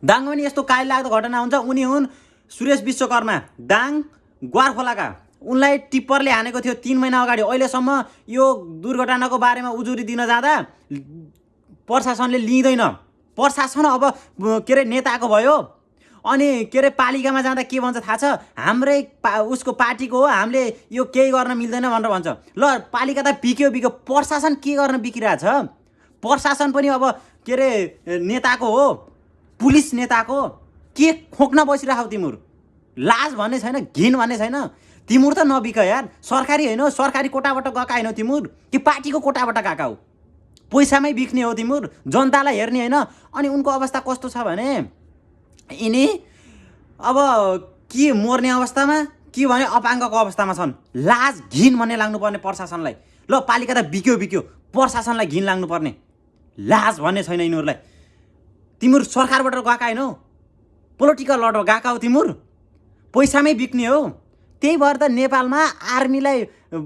दाङमा पनि यस्तो काली लाग्दो घटना हुन्छ। उनी हुन् सुरेश विश्वकर्मा, दाङ ग्वारखोलाका। उनलाई टिप्परले हानेको थियो 3 महिना अगाडि। अहिलेसम्म यो दुर्घटनाको बारेमा उजुरी दिन जाँदा प्रशासनले लिँदैन। प्रशासन अब के अरे नेताको भयो। अनि के अरे पालिकामा जाँदा के भन्छ थाहा छ? हाम्रै उसको पार्टीको हो, हामीले यो केही गर्न मिल्दैन भनेर भन्छ। ल पालिका त बिक्यो, प्रशासन के गर्न बिकिरहेछ? प्रशासन पनि अब के अरे नेताको हो, पुलिस नेताको। के खोक्न बसिरहेको तिम्रो? लाज भन्ने छैन, घिन भन्ने छैन? तिम्रो त नबिक यार। सरकारी होइन हो, सरकारी कोटाबाट गएका होइन तिम्रो कि पार्टीको कोटाबाट गएका हो? पैसामै बिक्ने हो तिम्रो, जनतालाई हेर्ने होइन। अनि उनको अवस्था कस्तो छ भने यिनी अब के मर्ने अवस्थामा के भने अपाङ्गको अवस्थामा छन्। लाज घिन भन्ने लाग्नुपर्ने प्रशासनलाई। ल पालिका त बिक्यो, प्रशासनलाई घिन लाग्नुपर्ने। लाज भन्ने छैन यिनीहरूलाई। तिम्रो सरकारबाट गएका होइन हो, पोलिटिकल लडमा गएका हो तिम्रो, पैसामै बिक्ने हो। त्यही भएर त नेपालमा आर्मीलाई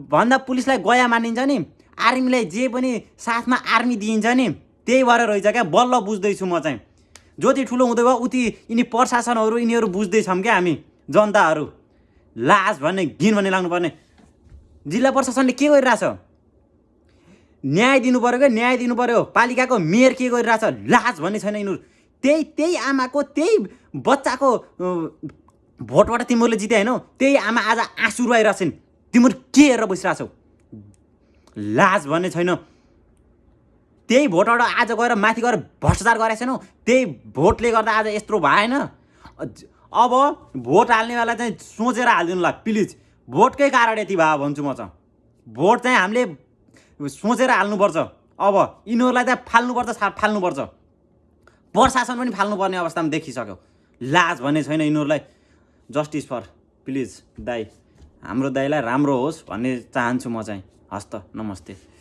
भन्दा पुलिसलाई गया मानिन्छ नि, आर्मीलाई जे पनि साथमा आर्मी दिइन्छ नि। त्यही भएर रहेछ क्या। बल्ल बुझ्दैछु म चाहिँ। जति ठुलो हुँदै भयो उति यिनी प्रशासनहरू यिनीहरू बुझ्दैछौँ क्या हामी जनताहरू। लाज भन्ने घिन भन्ने लाग्नुपर्ने। जिल्ला प्रशासनले के गरिरहेछ? न्याय दिनु पर्यो क्या, न्याय दिनु पर्यो। पालिकाको मेयर के गरिरहेछ? लाज भन्ने छैन यिनीहरू। त्यही आमाको त्यही बच्चाको भोटबाट तिमीहरूले जिते होइन, त्यही आमा आज आँसु रुवाइरहेछन्। तिमीहरू के हेरेर बसिरहेछौ? लाज भन्ने छैन। त्यही भोटबाट आज गएर माथि गएर भ्रष्टाचार गरेको छैनौ, त्यही भोटले गर्दा आज यत्रो भएन। अब भोट हाल्नेवाला चाहिँ सोचेर हालिदिनु ला प्लिज। भोटकै कारण यति भयो भन्छु म चाहिँ। भोट चाहिँ हामीले सोचेर हाल्नुपर्छ। अब यिनीहरूलाई चाहिँ फाल्नुपर्छ। प्रशासन पनि फाल्नुपर्ने अवस्थामा देखिसक्यो। लाज भन्ने छैन यिनीहरूलाई। जस्टिस फर प्लिज दाइ, हाम्रो दाइलाई राम्रो होस् भन्ने चाहन्छु म चाहिँ। हस्त नमस्ते।